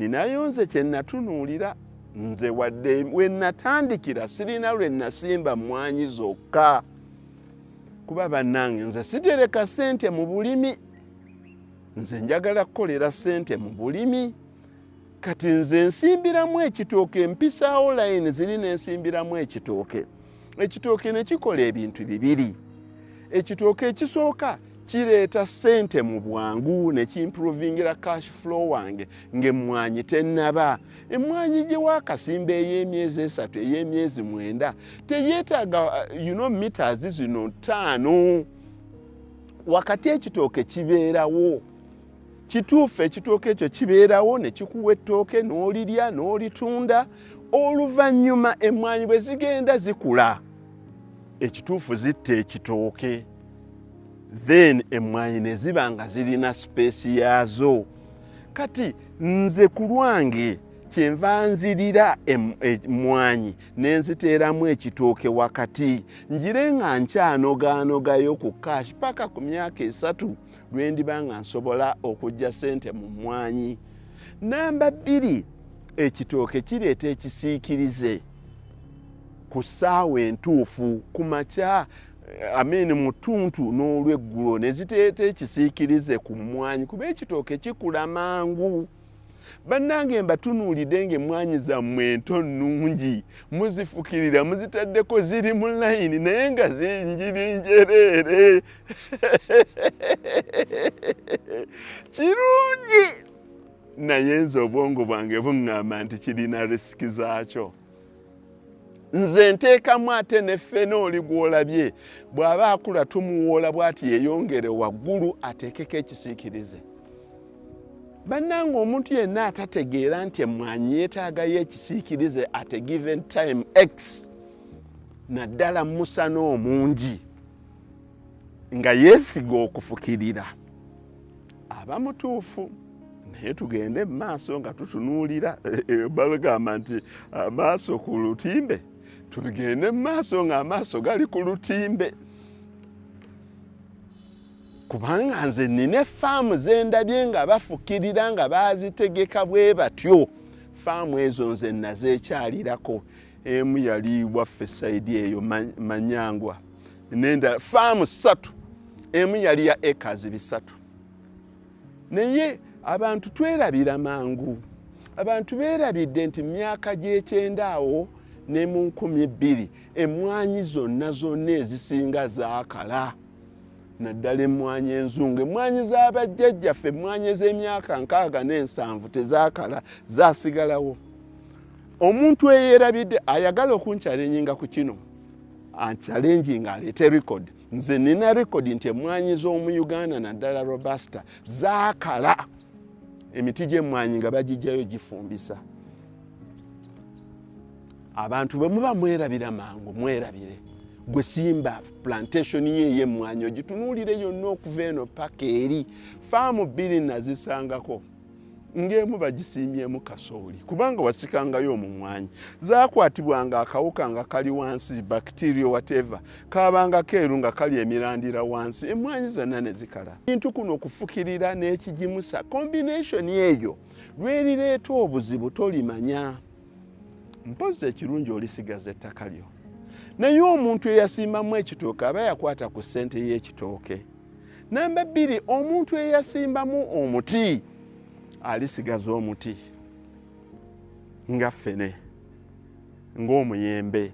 Ninayo nze kye natunuulira, nze wadde we natandikira sirina lwe nasimba mmwanyi zokka, kuba bannange nze sitereka ssente mu bulimi, nze njagala kukolera ssente mu bulimi. Kati nze nsimbiramu ekitooke, mpisaawo layini ziri nensimbiramu ekitooke. Ekitooke ne kikola ebintu bibiri. Ekitooke ekisooka kireeta ssente mu bwangu ne kimprovingira cash flow wange ng'emmwanyi tennaba. Emmwanyi gye waakasimba ey'emyezi 3, ey'emyezi 9 teyeetaaga meters zino 5. Wakati ekitooke kibeerawo. Kituufu ekitooke ekyo kibeerawo ne kikuwa ettooke n'olirya n'olitunda. Oluvannyuma emmwanyi bwe zigenda zikula, ekituufu zitta ekitooke, then emmwanyi ne ziba nga zirina space yaazo. Kati nze ku lwange kyenva nzirira emmwanyi ne nziteeramu ekitooke wakati, ngire nga nkyanogaanogayo ku cash paka ku myaka 3 lwe ndiba nga nsobola okuggya ssente mu mmwanyi. Namba 2, ekitooke kireeta ekisiikirize ku ssaawa entuufu, ku makya, amini mu ttuntu n'olweggulo, ne ziteeta ekisiikirize ku mmwanyi, kuba ekitooke kikula mangu. Bannange mbatunuulidde ng'emmwanyi zammwe ento nnungi, muzifukirira, muzitaddeko ziri mu layini naye nga zinjiri njereere. Kirungi, naye nze obwongo bwange buŋŋamba nti kirina risiki zaakyo. Nze nteekamu ate ne ffene oli gw'olabye bw'aba akula tumuwoola bw'ati yeeyongere waggulu ateekeko ekisiikirize. Bannange omuntu yenna atategeera nti emmwanyi yeetaagayo ekisiikirize at a given time x, naddala musana omungi, nga yeesiga okufukirira, aba mutuufu. Naye tugende mu maaso nga tutunuulira, bagamba nti amaaso ku lutimbe, tugende mu maaso ng'amaaso gali ku lutimbe. Kubanga nze nnina faamu ze ndabye nga bafukirira nga baazitegeka bwe batyo. Faamu ezo nze nazeekyalirako, emu yali waffe sayidi eyo Manyangwa, n'endala faamu 3, emu yali ya acres 3. Naye abantu twerabira mangu. Abantu beerabidde nti myaka gy'ekyenda awo ne mu 2000 emmwanyi zonna zonna ezisinga zaakala, naddala emmwanyi enzungu. Emmwanyi z'abajjajjaffe, emmwanyi ez'emyaka 67 tezaakala, zaasigalawo. Omuntu eyeerabidde ayagala okunkyalenjinga ku kino, ankyalenjinga aleete record. Nze nina record nti emmwanyi z'omu Uganda naddala Robusta zaakala, emiti gy'emmwanyi nga bagijjayo gifumbisa. Abantu bwe muba mwerabira mangu, mwerabire. Gwe simba plantation ye ey'emmwanyi ogitunuulire yonna okuva eno paka eri. Faamu 2 nazisangako, ng'emu bagisimbyemu kasooli, kubanga wasikangayo omumwanyi. Zaakwatibwanga akawuka nga kali wansi, bacteria whatever, kaabanga keeru nga kali emirandira wansi, emmwanyi zonna ne zikala. Kintu kuno okufukirira n'ekigimusa, combination eyo lwerireeta obuzibu tolimanya. Mpozzi ekirungi olisigaza ettaka lyo. Naye omuntu eyasimbamu ekitooke aba yakwata ku ssente y'ekitooke. Namba 2, omuntu eyasimbamu omuti alisigaza omuti nga ffene, ng'omuyembe.